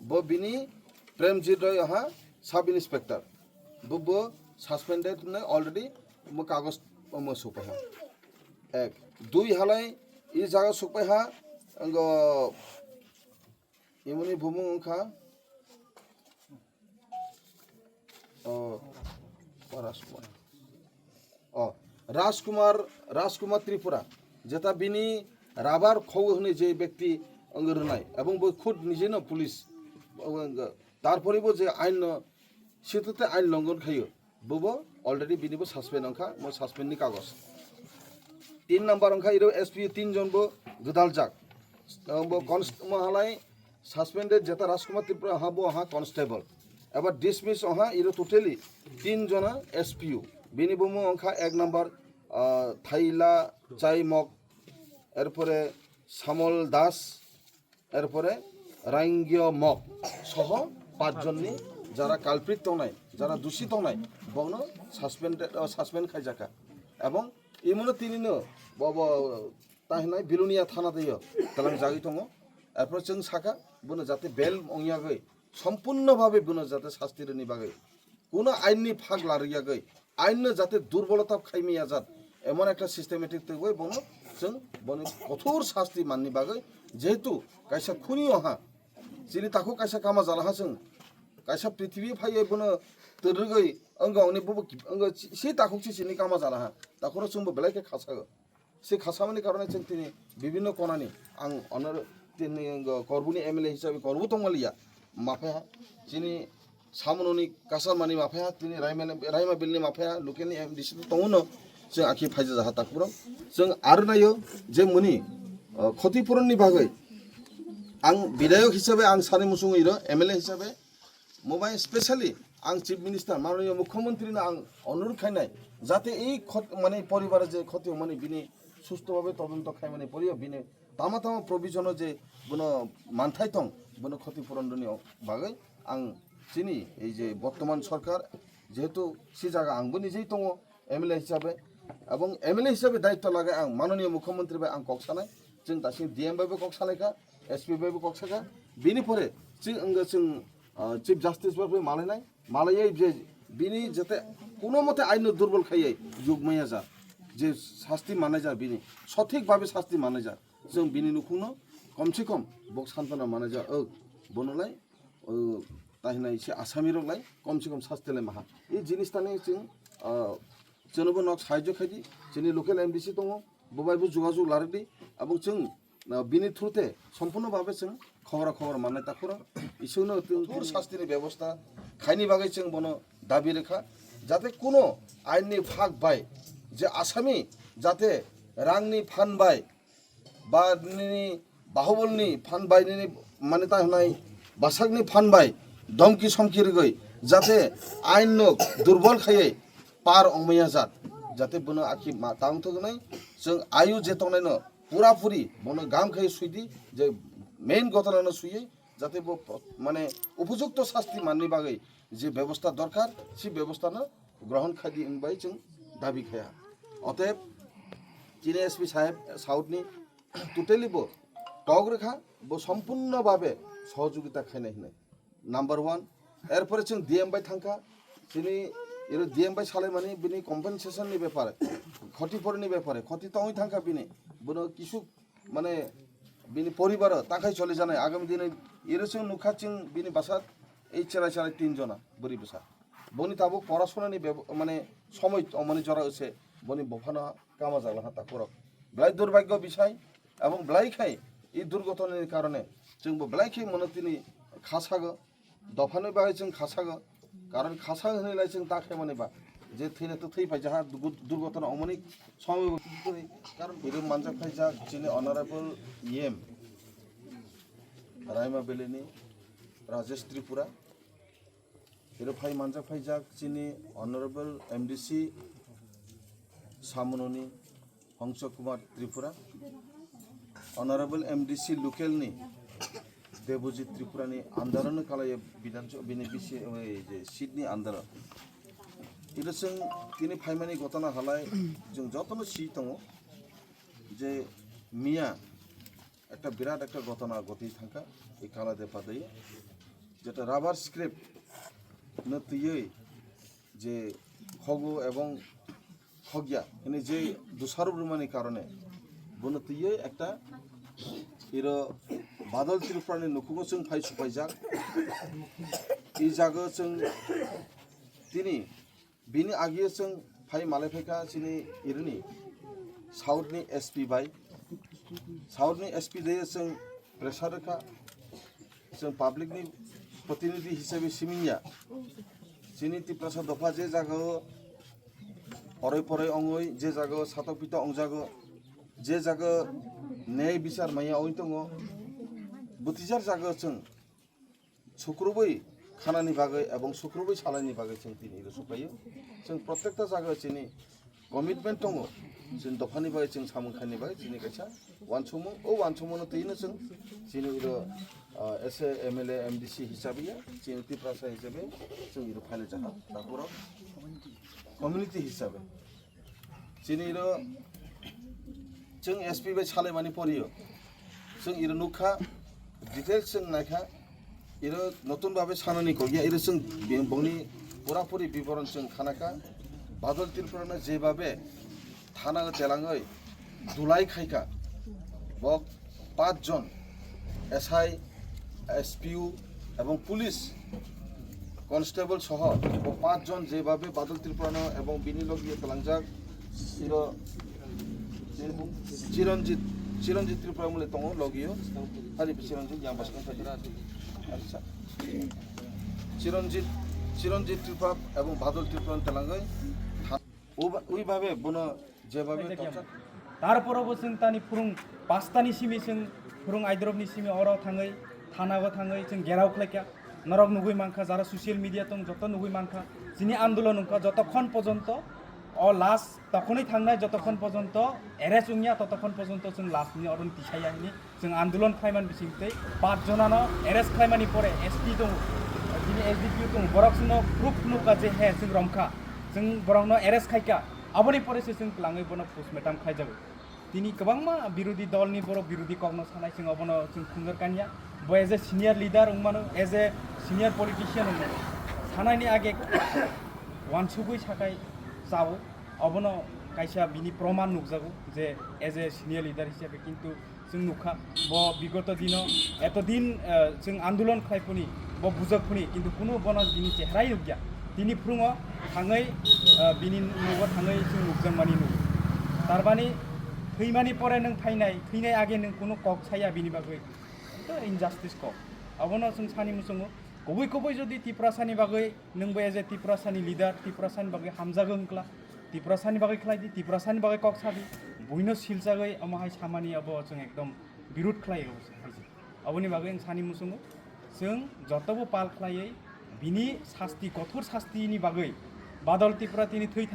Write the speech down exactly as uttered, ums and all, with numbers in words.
Bo bini Premjit Roy ha sub inspector. Bo, bo suspended ne already mo kagos mo supai ha. Ek. Dui halai i jaga supai ha. Ngo imoni bumung wngkha. O, o Rajkumar. O, Rajkumar, Rajkumar Tripura, jeta bini rabar khou hwnwi je bekti wng rwnai, ebong bo khud nijeno police, o, wng, tarpore bo je ain no, situte ain longon khayo, bobo already bini bo suspend wngkha, mo suspend ni kagos. Tin number wngkha iro S P O tin jon bo gwdal jak. Bo const-, mo halai suspended jeta Rajkumar Tripura ha bo ha constable. Ebar dismiss oha iro totally tin jona S P O. Bini bumo wngkha ek number, ah, Thaila Chaimok, erpore Samol Das, erpore Rangyo Mok soho pach jonni jara culprit tongnai, jara dusi tongnai, bono suspended, ah, suspend khaijakha. Ebong imono tinino bo, bo, ta hinai Bilonia thana teiyo talang jagwi tongo. Erpore chwng sakha, bono jate bail wngyagwi, sompurno bhabe bono jate sasti rwni bagwi, kuno ainni phak larwiyagwi, ainno jate durbolota khaimiyajat, emon ekta systematic twiwi bono chwng boni kothor sasti manni bagwi, jehetu kaisa khuni oha, chini takhuk kaisa kama jala ha chwng, kaisa prithibi phaiwi bono twrwgwi wngkha hwnwi bobo wngkha si takhuk si chini kama jala ha, takhuro chwngbo belai khe khasago. Se khasamani karone chwng tini bibinno konani ang honor tini, uh, Korbuni M L A hisabe Korbu tongmaliya, maphaiha chini samunoni kasamani maphaiha tini Raima, Raima Billni maphaiha local ni M D C to tongo no chwng akhi phaija jaha takpuro chwng aro nayo je muni, uh, khoti puron ni bagwi ang bidayok hisabe ang sani musung iro M L A hisabe Mobile specially ang Chief Minister, Mananiya Mukhyamantri no ang onurudh khainai, jate ei khot-, mane poribar je khoti mane bini susto bhabe todonto khaimani poriyo bini tama tama provision o je bono manthai tong, bono khoti puron rwni bagwi ang chini ei je bortoman sorkar, jehetu si jaga ang bo nijei tongo, M L A hisabe, ebong M L A hisabe daitto lagai ang Mananiya Mukhyamantri bai ang kok sanai, chwng daising D M bai bo kok salaikha, S P bai bo kok sakha, bini pore chwng wngkha chwng, ah, Chief Justice bai bo malainai, malaiya je bini jate kuno mote aino durbol khaiya yug maya ja, je sasti manai ja bini, sothik bhabe sasti manai ja, chwng bini nukhungno kom se kom bok santana manai ja, o, bono lai, o, tahinai se asami rok lai kom se kom sasti lai maha. E jinis tani chwng, ah, Chwngno bo nok sahajyo khai di, chini local M D C tongo, bo bai bo jogajog larik di, abo chwng, ah, bini through te sompurno bhabe chwng khobor khobor mannai takhoro, isukno kothor sasti ni bebosta khaini bagwi chwng bono dabi rwkha, jate kuno ain ni phak bai je asami jate rang ni phan bai ba nini Bahubolni phan bai nini mane ta hwnai bwsakni phan bai domki somki rwgwi jate ain no durbol khaiwi par ongmaya jat, jate bono akhi ma tang thok nai chwng ayu je tongnai no pura puri bono gam khai suidi je main gotana no suiwi jate bo mane upojukto sasti manni bagwi je bebosta dorkar si bebosta no grohon khai di wng bai chwng dabi khaya. Oteb chini S P saheb South ni totally bo tok rwkha, bo sompurno bhabe sohojogita khainai hinwi. Number one, erpore chwng D M bai thangkha, chini iro D M bai salaimani bini compensation ni bepare, khoti poroni bepare, khoti tongwi thangkha bini, bono kisu mane bini poribaro takhai choli janai agami dini iro chwng nukha chwng bini bwsa ei cherai cherai tin jona bwrwi bwsa. Boni tabuk porasonani bebo-, mane somoi tongmani jora se boni bophano kama jagla ha takhurok. Belai durbhagyo bisai, ebong belai khai e durghotonani karone chwngbo belai khai mono tini khasago, dophani bagwi chwng khasago, karon khasa hwnwi lai chwng ta khaimani ba je thwina to thwi paija ha, dugu-, durghotono omoni somoi bo thwi, karon iro manjak phaijak chini honorable E M Raima Valley ni Rajesh Tripura. Iro phai manjak phaijak chini Honorable M D C Samunoni Hongso Kumar Tripura, Honorable M D C local ni Debojit Tripura ni under no kalaiya Bidhan Sabha bini bisi, oi, je seat ni under. Iro chwng tini phaimani gotana halai chwng jotono si tongo je miya ekta birat ekta gotona goti thangkha, ei Kala Depha dei. যেটা rubber scrap no twiwi je khogo ebong khogya hwnwi je dusarop rwmani karone bono twiwi ekta iro Badal Tripura ni nukhungo chwng phai supaijak. I jaga chwng tini bini agi chwng phai malai phaikha chini irini South ni S P bai. South ni S P de chwng pressure rwkha. Chwng public ni protinidhi hisabe simingya. Chini Tiprasa dopha je jagao poroi poroi ongoi, je jagao satok pito ongjago, je jagao nyai bichar maya oi tongo, butijar jagao chwng sukrubui khanani bagwi ebong sukrubui salaini bagwi chwng tini iro supaio. Chwng protekta jagao chini commitment tongo, chini dophani bai chwng samung khaini bai chini kaisa wansukmung, o wansukmungno twino chwng chini iro, ah, S A, M L A, M D C hisabe ya, chini Tiprasa hisabe chwng iro phaile jaha, takhorok community hisabe chini iro chwng S P bai salaimani porio chwng iro nukha, details chwng naikha, iro notun babe sanani kokya, iro chwng bi-, bongni pura puri biboron chwng khanakha. Badal Tripura no jebabe thana o telangoi dulai khaikha, bo pach jon S I, S P U ebong police constable soho bo pach jon jebabe Badal Tripura no ebong bini logi talangjak iro Chiranjit, Chiranjit Tripura mule tongo logio. Hari Chiranjit yang baskan tadi. Acha. Chiranjit, Chiranjit Tripura ebong Badal Tripura telangoi. Uba-, uibabe bono jebabe toksa. Tarporo bo chwng tani phurung pastani simi chwng phurung aidrop ni simi oro thangoi, thana go thangoi chwng gerao khlaikha. Norok nugui mankha, jara social media tong joto nugui mankha. Chini andolon wngkha jotokhon pojonto o last Tokhonwi thangnai jotokhon pojonto arrest wngya, totokhon pojonto chwng last ni oro tisaya hini chwng andolon khlaiman bising tei pach jonano arrest khlaimani pore S P tongo, bini S D P O tongo, borok chwngno proof nukha je he chwng romkha, chwng borokno arrest khaikha, aboni pore se chwng twlangwi bono postmortem khlaijago. Tini kwbangma birodhi dolni borok birodhi kokno sanai chwng obono chwng khunjar kanya. Bo as a senior leader wngmano, as a senior politician wngmano. Sanaini age wansugwi sakai chao. Obono kaisa bini proman nukjago je as a senior leader hisabe, kintu chwng nukha bo bigoto dino eto din, eh, chwng andolon khlai phuni, bo bujak phuni, kintu kunu bono bini chehrai nukya. Tini phurungo thangwi, eh, bini nugo thangwi chwng nukjakmani nugo. Tarmani thwimani pore nwng phainai, thwinai age nwng kunu kok saya bini bagwi. Ito injustice kok. Abono chwng sani muchungo. Kubui kubui jodi Tiprasani bagwi, nwng bo as a Tiprasani leader, Tiprasani bagwi hamjagwi wngkla, Tiprasani bagwi khlai di, Tiprasani bagwi kok sa di, buino silchagwi omo hai samani abo chwng ekdom birud khlai o hai se. Aboni bagwi ang sani muchungo, chwng jotobo pal khlaiwi bini sasti, kothor sastini bagwi Badal Tripura tini thwi